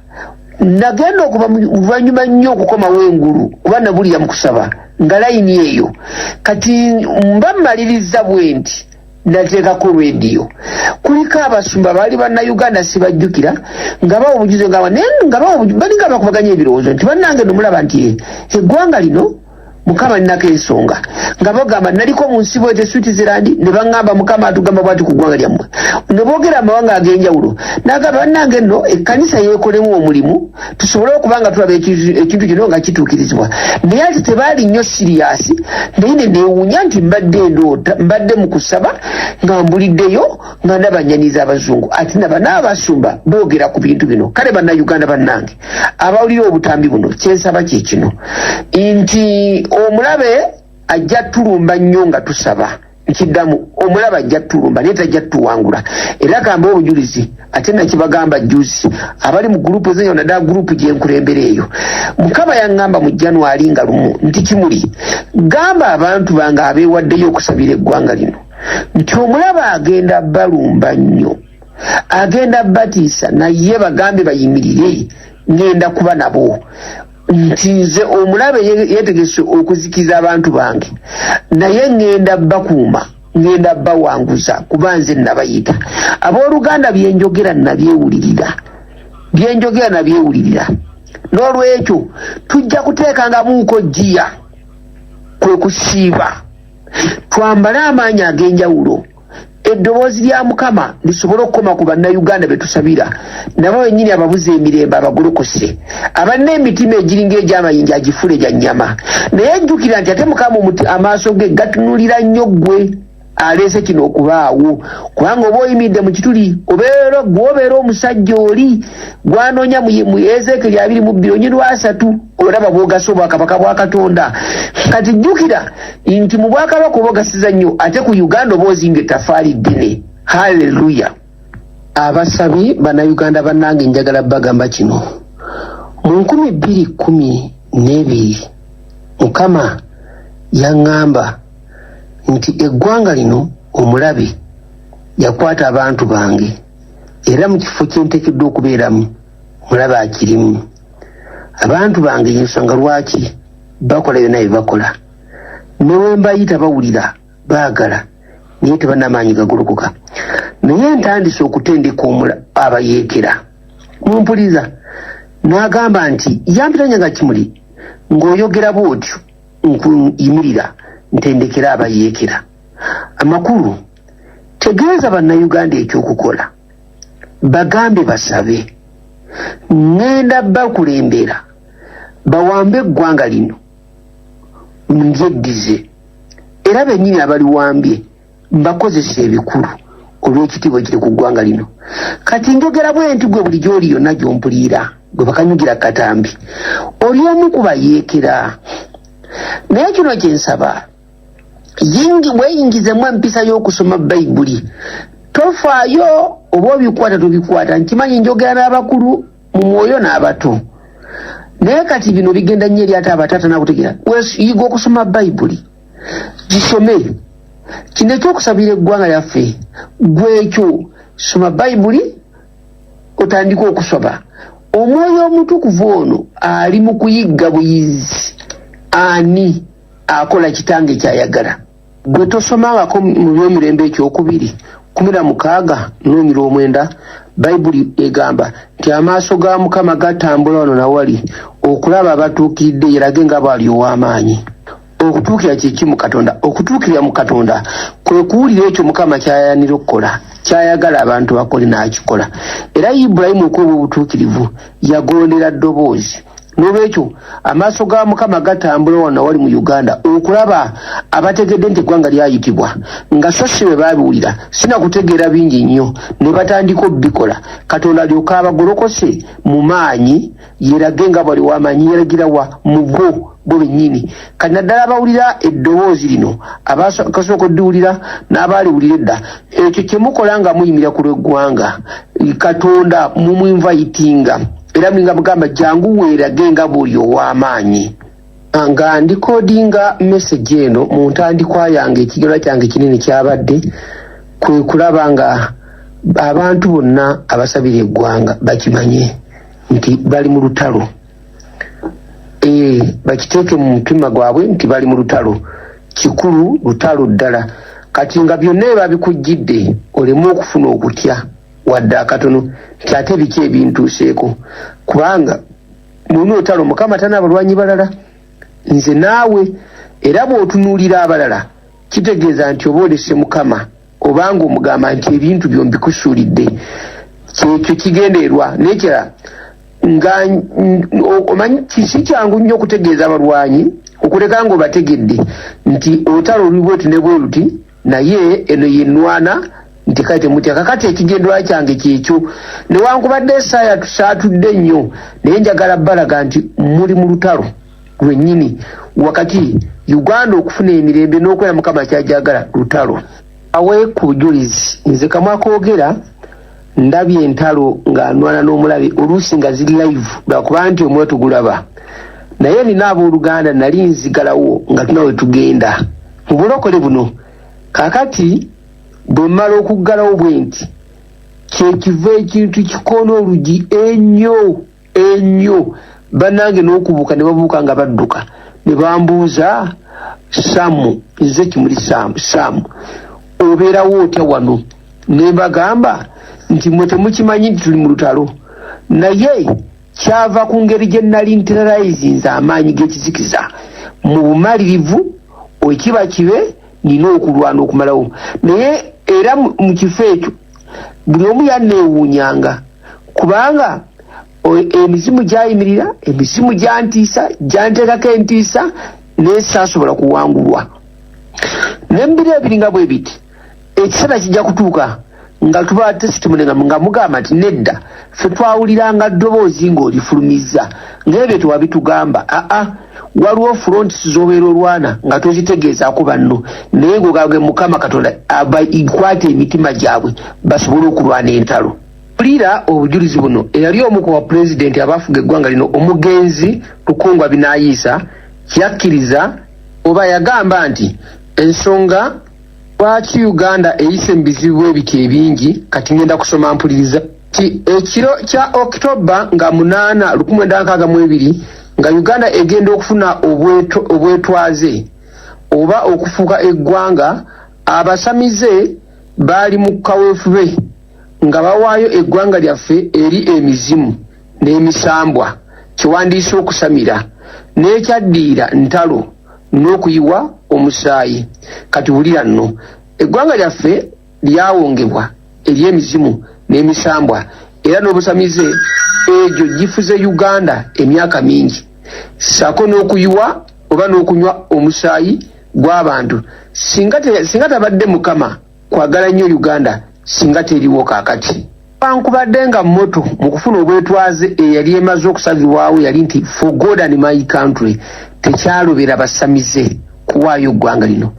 nagenda okuva luvannyuma nnyo okukomawo engulu, kuba nabulira mu kusaba nga layini eyo. Kati mba mmaliriza bwe nti nateekako rediyo, kuliko abasumba baali Bannayuganda, sibajjukira, nga bawa obujuzi, nga naye nga bawa balinga bakubaganya ebirowoozo nti, "Bannange, nomulaba nti eggwanga lino Mukama ninako ensonga nga bagamba naliko mu nsi bwete Switzerland, ne baŋŋamba Mukama atugamba bwati ku ggwanga lyammwe, ne boogera amawanga ag'enjawulo. N'agamba, bannange nno ekkanisa yeekolemu omulimu tusobole okuba nga tulaba ekintu kino nga kituukirizibwa. Naye ate tebaali nnyo serious. Naye ne neewuunya nti mbadde ndoota, mbadde mu kusaba nga mbuliddeyo nga ndaba nnyaniza abazungu, ate naba n'abasumba boogera ku bintu bino. Kale Bannayuganda bannange abawulira obutambi buno, kyensaba kye kino nti omulabe ajja tulumba nnyo nga tusaba. Nkiddamu, omulabe ajja tulumba naye tajja tuwangula. Era kamba obujulizi, ate nakibagamba juzi abali mu gurupu ezenjawulo, naddala gurupu gyenkulembera eyo. Mukama yaŋŋamba mu January nga 1 nti, "Kimuli, gamba abantu bange abeewaddeyo okusabira eggwanga lino nti omulabe agenda balumba nnyo, agenda batiisa, naye bagambe bayimirire, ŋŋenda kuba nabo." Nti nze omulabe yetegese okuzikiza abantu bange, naye ŋŋenda bakuuma, ŋŋenda bawanguza, kuba nze nabayita. Abooluganda, byenjogera nabyewulirira, byenjogera nabyewulirira. N'olwekyo tujja kuteekangamuuko jjiya, kwe kusiiba, twambale amaanyi ag'enjawulo, eddoboozi lya Mukama lisobole okukoma ku Bannayuganda be tusabira, nabo bennyini ababuza emirembe abagolokose, abalina emitima egiringa egy'amayinja agifule gya nnyama. Naye jjukira nti ate Mukama amaaso ge gatunulira nnyo ggwe aleese kino okubaawo, kubanga oba oyimiridde mu kituli, obeera gwe obeera omusajja oli gwanoonya mu Ezekeri 22 onyi lwasatu, olaba bwogasa obwakabaka bwa Katonda. Kati jjukira nti mu bwakabaka oba ogasiza nnyo, ate ku Uganda oba ozinga ettafaali ddene. Halleluya! Abasabi Bannayuganda bannange, njagala bagamba kino: mu 2012 Mukama yaŋŋamba nti eggwanga lino omulabe yakwata abantu bange, era mu kifo kyenteekeddwa okubeeramu omulabe akirimu. Abantu bange, ensonga lwaki bakola byonna bye bakola, ne bwe mbayita bawulira baagala, naye tebanamaanyi gagolokoka. Naye ntandise okutendeka abayeekera. Mumpuliza? N'agamba nti yampitanya nga, "Kimuli, ng'oyogera bw'otyo, nkuyimirira ntendekera abayeekera." Amakulu, tegeeza Bannayuganda ekyokukola, bagambe basabe, ŋŋenda bakulembera bawambe eggwanga lino ndyeddize, era bennyini abaliwambye mbakozesa ebikulu olw'ekitiibwa ekiri ku ggwanga lino. Kati njogera bwe nti, gwe buli gy'oli yonna gy'ompuliira, gwe bakanyugira katambi, oli omu ku bayeekera. Naye kino kyensaba, weeyingizemu empisa y'okusoma Bayibuli. Tofaayo oba obikwata tobikwata. Nkimanyi njogera n'abakulu mu mwoyo n'abato, naye kati bino bigenda nnyo eri ate abataata nakutegeera. Yiga okusoma Bayibuli, gisome. Kino ekyokusabira eggwanga lyaffe, gwekyo soma Bayibuli, otandike okusoma. Omwoyo Omutukuvu ono ali mu kuyigga buyizi ani akola kitange kyayagala. Gwe tosomangako mu Byomulembe ekyokubiri 16:9? Bayibuli egamba nti amaaso ga Mukama gatambula wano nawali okulaba abatuukiridde, yerage nga bwali ow'amaanyi. Okutuukira kiki mu Katonda? Okutuukirira mu Katonda kwe kuwulira ekyo Mukama kyayanira okukola, kyayagala abantu bakole, n'akikola. Era Ibulayimu okuweebwa obutuukirivu yagondera ddoboozi. N'olwekyo amaaso ga Mukama gatambula wano wali mu Uganda okulaba abategedde nti eggwanga lyayitibwa, nga so si bwe baabiwulira, sinakutegeera bingi nnyo, ne batandika obikola. Katonda alyoka abagolokose mu maanyi, yerage nga bwali w'amaanyi. Yeragira wa? Mu bo bennyini. Kati naddala abawulira eddoboozi lino, abakasooka oddiwulira n'abaaliwulira edda, ekyo kyemukola nga muyimirira ku lw'eggwanga, Katonda mumwinvayitinga, era mulinga mugamba, "Jangu weerage nga bw'oli ow'amaanyi." Nga ndikodinga message eno mu ntandikwa yange, ekigendwa kyange kinene kyabadde kwe kulaba nga abantu bonna abasabira eggwanga bakimanye nti bali mu lutalo. Bakiteeke mu mutima gwabwe nti bali mu lutalo, kikulu lutalo ddala. Kati nga byonna ebabikujjidde, oleme okufuna okutya wadde akatono nti ate biki ebintuuseeko, kubanga munu olutalo Mukama tana abalwanyi balala. Nze naawe. Era bw'otunuulira abalala, kitegeeza nti oba olese Mukama, obanga omugamba nti ebintu byo mbikusuulidde. Kyekyo kigendererwa. N'ekirala, nga omanyi si kyangu nnyo okutegeeza abalwanyi okuleka ng'obategedde nti olutalo luli bwetu ne bwe luti, naye eno yenwana nti kale temutya. Kakati ekigendererwa kyange kyekyo, newankubadde esaaya tusaatudde nnyo, naye njagala balaga nti muli mu lutalo lwennyini wakati Uganda okufuna emirembe n'okwera Mukama kyajagala lutalo. Awe ku bujulizi, nze kamwa koogera ndabye entalo nga nwana n'omulabe, oluusi nga ziri live, lwakuba nti omwe tugulaba, naye nina abooluganda nali nzigalawo nga tuna we tugenda mu bulokole buno. Kakati bwe mmala okuggalawo bwe nti, kyekiva ekintu kikoona olugi ennyo ennyo, bannange, n'okubuuka ne babuuka nga badduka ne bambuuza, "Samu, nze Kimuli Samu, Samu, obeerawo otya wano?" Ne mbagamba nti mwe temukimanyi nti tuli mu lutalo, naye kyava ku ngeri gye nali nterorizinze amaanyi g'ekizikiza mu bumalirivu. Okiba kibe nina okulwana okumalawo, naye era mu kifo ekyo buli omu yanneewuunyanga, kubanga emizimu gyayimirira, emizimu gyantiisa, gyanteekako entiisa, naye saasobola kuwangulwa. Nembiro ebiringa bwe biti, ekiseera kijja kutuuka nga tuba testimony nga mugamba nti nedda, ffe twawuliranga ddoboozi ng'olifulumizza, ngaebyo tewabitugamba. Aa, waliwo fronts z'obeera olwana nga tozitegeezaako banno, naye ng'ogage Mukama Katonda abakwata emitima gyabwe basobole okulwana entalo. Wulira obujulizi buno. Eyali omu ku bapulezidenti abafuga eggwanga lino, omugenzi Lukungwa Binayiisa, yakkiriza oba yagamba nti ensonga lwaki Uganda eyise mu bizibu bwe biti ebingi. Kati ngenda kusoma, mpuliriza ti ekiro kya Okitoba nga 8 1962, nga Uganda egenda okufuna obwetwaze oba okufuuka eggwanga, abasamize baali mu kaweefube nga bawaayo eggwanga lyaffe eri emizimu n'emisambwa, kiwandiise okusamira, n'ekyaddiira ntalo n'okuyiwa omusaayi. Kati wulira nno, eggwanga lyaffe lyawongebwa eri emizimu n'emisambwa era n'obusamize, egyo gifuze Uganda emyaka mingi, ssaako n'okuyiwa oba n'okunywa omusaayi gw'abantu. Singa tabadde Mukama kwagala nnyo Uganda, singa teriwo kaakati. Wankubadde nga motto mu kufuna obwetwaze eyali emaze okusazibwawo yali nti "For God and my country", tekyalobera basamize kuwaayo ggwanga lino.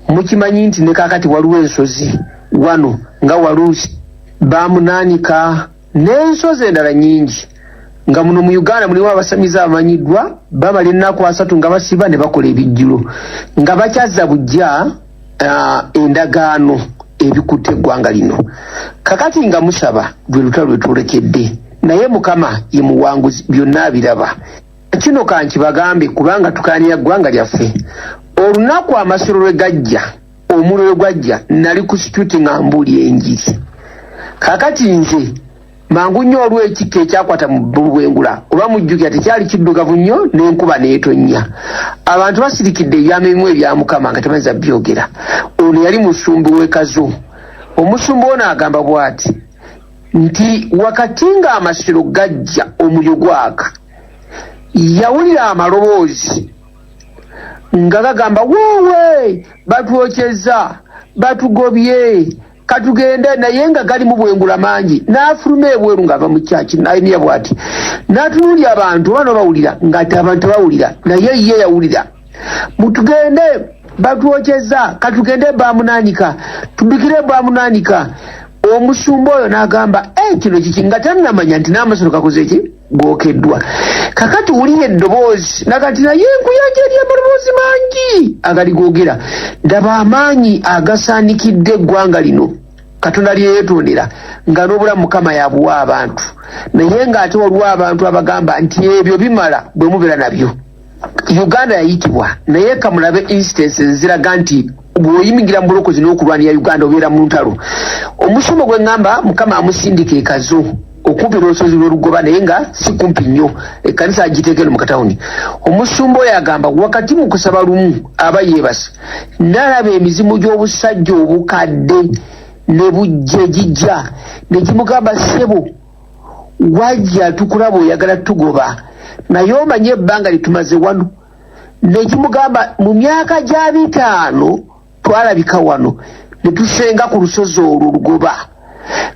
Mukimanyi nti ne kaakati waliwo ensozi wano nga Waluusi bamunaanika n'ensozi endala nnyingi, nga muno mu Uganda mulimu abasamize abamanyiddwa, bamala ennaku 30 nga basiba ne bakola ebijjulo nga bakyazza bujja endagaano ebikutte eggwanga lino. Kakati nga musaba, lwe lutalo lwe twolekedde, naye Mukama ye muwanguzi, byonna abiraba. Kino kankibagambe kubanga tukaanira ggwanga lyaffe. Olunaku amasiro lwe gajja, omuliro lwe gwajja, nali ku street nga mbuulira enjiri. Kakati nze mangu nnyo olw'ekikka ekyakwata mu Bwengula, oba mujjukira, tekyali kiddugavu nnyo, n'enkuba n'etonnya, abantu basirikidde ebyama ebimu ebya Mukama nga tebayinza byogera. Ono yali musumbi w'e Kazo. Omusumba ono agamba bw'ati nti wakati ng'amasiro gajja, omuliro gwaka, yawulira amaloboozi nga gagamba, "Woowe, batwokyeza, batugobye, katugende," naye nga gali mu Bwengula mangi. N'afuluma ebweru ng'ava mu kyaki, n'ayimira bw'ati n'atunuulya abantu oba nobawulira, ng'ate abantu tebawulira, naye ye yawulira, "Mutugende, batwokyeza, katugende bamunaanika, tudukire bamunaanika." Omusumba oyo n'agamba, "E, kino kiki?" nga tannamanya nti n'amasiro kakoze ki, gookeddwa. Kakati wulira eddoboozi nakati, naye enkuyanja eri amaloboozi mangi agali googera. Ndaba amaanyi agasaanikidde eggwanga lino Katonda lyeyeetondera, nga n'obulamu Mukama yabuwa abantu, naye ng'ate waliwo abantu abagamba nti ebyo bimala bwe mubeera nabyo. Uganda yayitibwa, naye kamulabe instances ziraga nti bw'oyingira mu bulokozi n'okulwanira Uganda, obeera mu ntalo. Omusumba gwe ŋŋamba, Mukama amusindika e Kazo. Okumpi n'olusozi lw'Olugoba, naye nga si kumpi nnyo. Ekkanisa agiteeka eno mu katawuni. Omusumba oyo agamba, wakati mu kusaba lumu aba yeebase, n'alaba emizimu gy'obusajja obukadde ne bujja, gijja ne gimugamba, "Ssebo, wajja tukulaba oyagala tugoba, naye omanye ebbanga lyetumaze wano?" Nekimugamba, "Mu myaka gya 50 twalabika wano ne tusenga ku lusozi olwo Lugoba.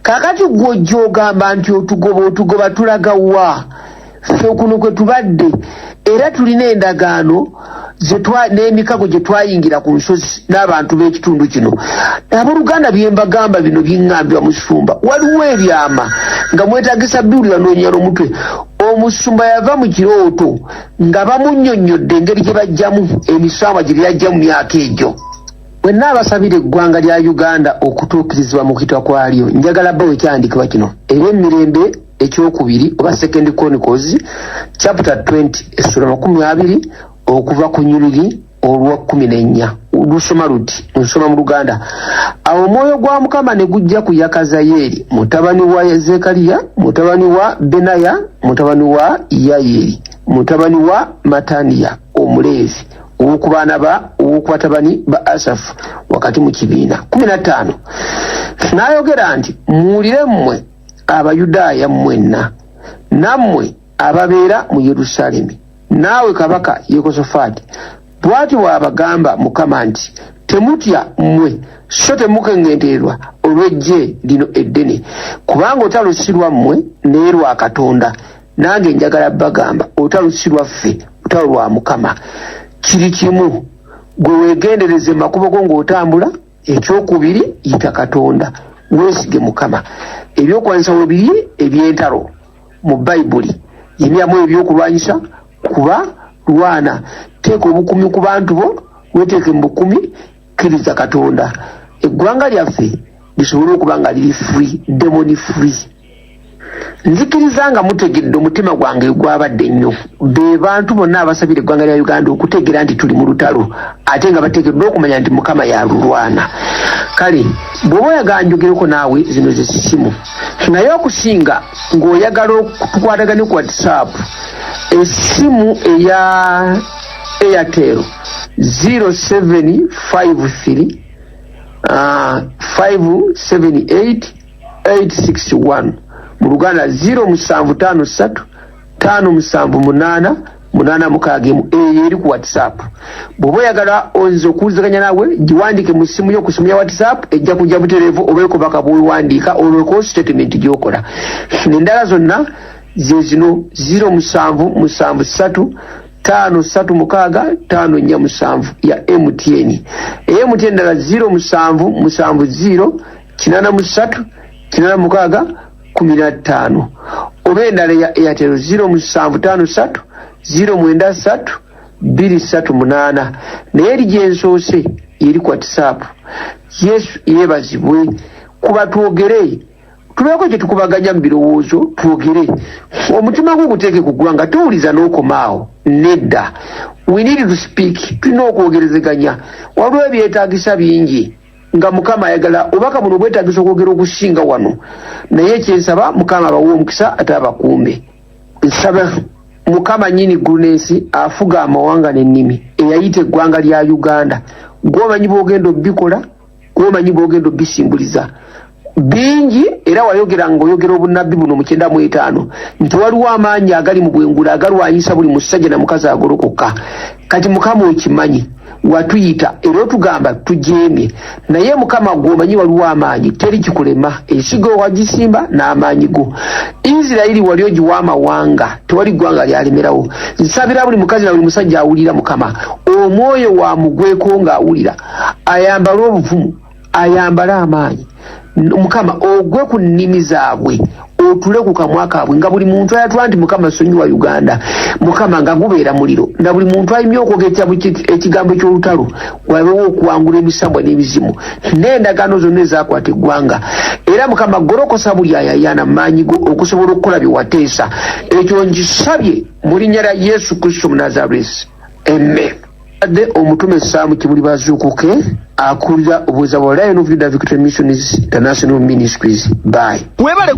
Kakati gwe ojja ogamba nti otugoba, otugoba tulaga wa? Ffe kuno kwe tubadde, era tulina endagaano n'emikago gye twayingira ku nsozi n'abantu b'ekitundu kino." Abooluganda, bye mbagamba bino biŋŋambibwa musumba. Waliwo ebyama nga mwetagisa biwulira noonya n'omutwe. Omusumba yava mu kirooto nga bamunnyonnyodde engeri gye bajjamu emisambwa gye byajja mu myaka egyo. Bwenna abasabira eggwanga lya Uganda okutuukirizibwa mu kuyitwa kwalyo, njagala bawe ekyandikibwa kino, Ebyemirembe Ekyokubiri oba Second Chronicles chapter 20, essula 20, okuva ku nyiriri olwa 14. Lusoma luti, nsoma mu Luganda: "Awo omwoyo gwa Mukama ne gujja ku Yakazayeeri mutabani wa Zekaliya, mutabani wa Benaya, mutabani wa Yayeri, mutabani wa Mataniya Omuleevi, ow'oku baana ba ow'oku batabani ba Asafu, wakati mu kibiina. 15, n'ayogera nti, 'Muwulire mmwe Abayudaaya mmwenna, nammwe ababeera mu Yerusaalemi, naawe Kabaka Yekosofaati. Bw'ati bw'abagamba Mukama nti, Temutya mmwe, so temukeŋŋentererwa olw'eggye lino eddene, kubanga olutalo si lwammwe naye lwa Katonda.'" Nange njagala bagamba, olutalo si lwaffe, lutalo lwa Mukama. Kiri kimu, gwe weegendereze mu makubo go ng'otambula. Ekyokubiri, yita Katonda, weesige Mukama. Ebyokulwanyisa we biri ebyentalo mu Bayibuli, yimyamu ebyokulwanyisa, kuba lwana, teeka obukumi ku bantu bo, weteeke mu bukumi, kkiriza Katonda, eggwanga lyaffe lisobole okuba nga liri free, demon free. Nzikiriza nga mutegedde omutima gwange gwabadde nnyo. Be bantu bonna abasabira eggwanga lya Uganda okutegeera nti tuli mu lutalo, ate nga bateekeddwa okumanya nti Mukama yalulwana. Kale bw'oba oyagala njogereko naawe, zino zesimu, naye okusinga ng'oyagala okutukwatagane ku WhatsApp, essimu eya Airtel 0753 578 861, mu Luganda 0753 578 861. Eyo eri ku WhatsApp. Bw'oba oyagala onze okuwulizaganya naawe, giwandike mu ssimu yo, ku simu ya WhatsApp, ejja kujja butereevu, obeeko baka bwewandiika olweko statement gyokola. Endala zonna ze zino: 0773 536 547 ya MTN. Eya MTN endala 0770 83 86 15, oba endala ya Airtel 0753 093 238. Naye eri gyensoose eri ku WhatsApp. Yesu yeebazibwe. Kuba twogere, tubeeko kye tukubaganya mu birowoozo, twogere. Omutima gwo guteeke ku ggwanga, towuliza n'okomaawo. Nedda, we need to speak, tulina okwogerezeganya. Waliwo ebyetaagisa bingi nga Mukama ayagala obaka buno bwetagisa okwogera okusinga wano, naye kyensaba, Mukama abawe omukisa ate abakuume. Nsaba Mukama nyini ggulu n'ensi, afuga amawanga n'ennimi, eyayita eggwanga lya Uganda, gwomanyi bwogenda obikola, gwomanyi bwogenda obisimbuliza bingi. Era wayogera ngaoyogera obunnabbi buno mu 95 nti waliwo amaanyi agali mu bwengula agalwanyisa buli musajja na mukazi agolokoka. Kati Mukama, okimanyi watuyita era otugamba tujeemye, naye Mukama gwomanyi waliwo amaanyi, teri kikulema. Ensigo wagisimba n'amaanyi go. Isirayiri wali ogiwa amawanga, tewali ggwanga lyalemerawo. Nsabira buli mukazi na buli musajja awulira, Mukama, omwoyo wa mugweko ng'awulira, ayambale obuvumu, ayambale amaanyi. Mukama, ogwe ku nnimi zaabwe, otule ku kamwa kaabwe, nga buli muntu ayatula nti, "Mukama, sonyiwa Uganda," Mukama, nga gubeera muliro, na buli muntu ayimye okwogera ekigambo eky'olutalo, wabewo okuwangula emisambwa n'emizimu n'endagaano zonna ezakwata eggwanga. Era Mukama, golokosa buli ayayaana mu maanyi go okusobola okukola bye wateesa. Ekyo nkisabye mu linnya lya Yesu Kristo Munazaresi, amen. Adde omutume Saamu Kibuli Bazuukuke, akulira obuweereza bwa Lion of Judah Victory Missions International Ministries. Bye. Webale.